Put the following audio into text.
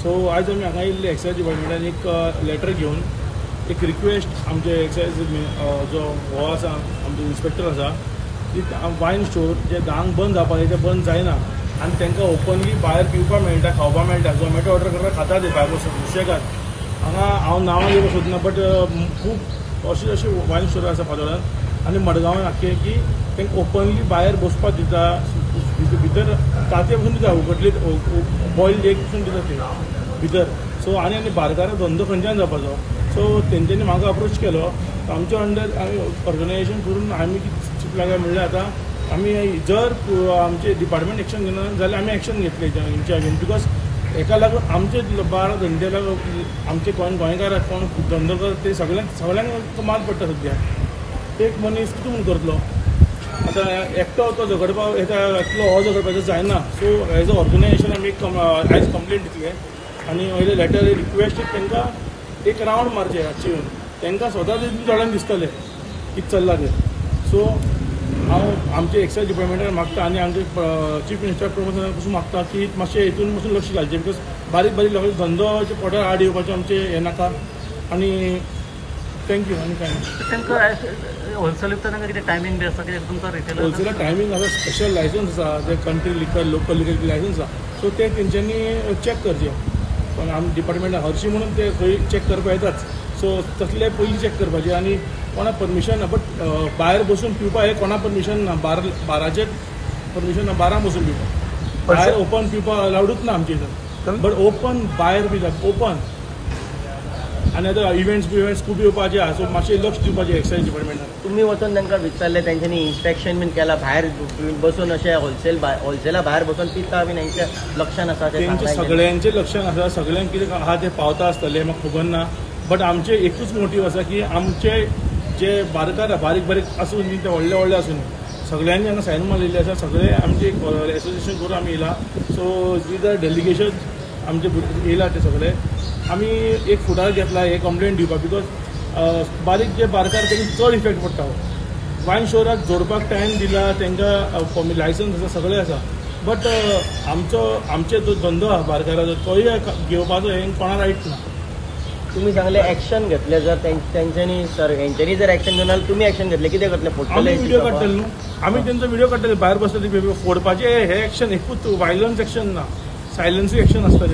So आयज आमी हांगा येयल्ले एक्सायज डिपार्टमेंटान एक लेटर घेवन एक रिक्वेस्ट आमचे एक्सायज जो हो आसा आमचो इन्स्पेक्टर आसा की वायन स्टोर जे 10क बंद जावपाक ते बंद जायना आनी तांकां ओपनली भायर पिवपाक मेळटा, खावपाक मेळटा. झोमॅटो ऑर्डर करता, खाता ते भायर बसून सुशेगाद. हांगा हांव नांवां घेवपाक सोदना, बट खूब अशें अशें वायन स्टोर आसा फातोर्डान आनी मडगांवान आख्खे की तांकां ओपनली भायर बसपाक दिता, भितर तांतयां पसून दिता, उकडली बॉयल्ड एग पसून दिता ते भितर. सो आनी आनी बारकाराक धंदो खंयच्यान जावपाचो. सो तेंच्यांनी म्हाका अप्रोच केलो. आमच्या अंडर आमी ऑर्गनायजेशन करून आमी कितें चिंतलां काय म्हणल्यार आतां आमी जर आमचे डिपार्टमेंट एक्शन घेना जाल्यार आमी एक्शन घेतले हेंच्या अगेन, because हेका लागून आमचे बार धंदे लागून आमचे गोंयकाराक कोण धंदो करता ते सगळ्यांक सगळ्यांक माल पडटा. सद्या एक मनीस कितें म्हूण करतलो, आतां एकटो तो झगडपाक येता, एकलो हो झगडपाचो जायना. सो एज अ ऑर्गनायजेशन आमी एक आयज कंप्लेन दितले आनी वयले लेटर रिक्वेस्ट तांकां एक रावंड मारचें रातचें येवन तांकां स्वता दोळ्यान दिसतलें कितें चल्लां तें. सो हांव आमचे एक्सायज डिपार्टमेंटान मागता आनी आमचे चीफ मिनिस्टर प्रमोद पसून मागता की मातशें हितून पसून लक्ष घालचें, because बारीक बारीक लोकांचे धंदो पोटार आड येवपाचें आमचें हें नाका. आनी thank you. आनी कांय तांकां होलसेल विकता तांकां कितें टायमींग बी आसा कित्याक तुमकां रिटेलर होलसेलर टायमींग आसा, स्पेशल लायसन्स आसा, ते country liquor local liquor licence आसा. सो ते तेंच्यांनी चॅक करचें. पण आम डिपार्टमेंटान हरशीं म्हणून ते खंय चॅक करपाक येताच. सो तसले पयलीं चॅक करपाचें आनी कोणा परमिशन ना, बट भायर बसून पिवपाक हें कोणा परमिशन ना. बाराचेर परमिशन ना, 12 बसून पिवपाक. भायर ओपन पिवपाक अलावडूच ना आमच्या इथं, बट ओपन भायर पिता ओपन. आनी आतां इव्हेंट्स बिव्हेंट्स खूब येवपाचे आसा, सो मातशें लक्ष दिवपाचें एक्सायज डिपार्टमेंटान. तुमी वचून तांकां विचारलें, तेंच्यांनी इन्स्पेक्शन बीन केलां, भायर बसून अशें होलसेल होलसेला भायर बसून पिता बीन हेंच्या लक्षान आसा? तेंचे सगळ्यांचें लक्षान आसा, सगळ्यांक कितें आहा तें पावता आसतलें, म्हाका खबर ना. बट आमचें एकूच मोटीव आसा की आमचे जे बारकार बारीक बारीक आसूं न्ही ते व्हडले व्हडले आसूं न्ही, सगळ्यांनी हांगा सायन मारलेली आसा. सगळे आमचे एक एसोसिएशन करून आमी येयला. सो these are delegation आमचे येयला ते सगळे आमी एक फुडार घेतला हे कंप्लेन दिवपाक, because बारीक जे बारकार तांकां चड इफेक्ट पडटा. वायन स्टोराक जोडपाक टायम दिला, तांकां लायसन्स आसा, सगळें आसा, बट आमचो आमचे जो धंदो आसा बारकाराचो तोय घेवपाचो हें कोणा रायट ना. तुमी सांगले एक्शन घेतले, जर तेंच्यांनी सर हेंच्यांनी जर एक्शन घेवन जाल्यार तुमी एक्शन घेतले, कितें करतले? आमी व्हिडियो काडटले न्हू, आमी तेंचो व्हिडियो काडटले भायर बसले ते फोडपाचें. हें एक्शन एकूच वायलन्स एक्शन ना, सायलन्सूय एक्शन आसता.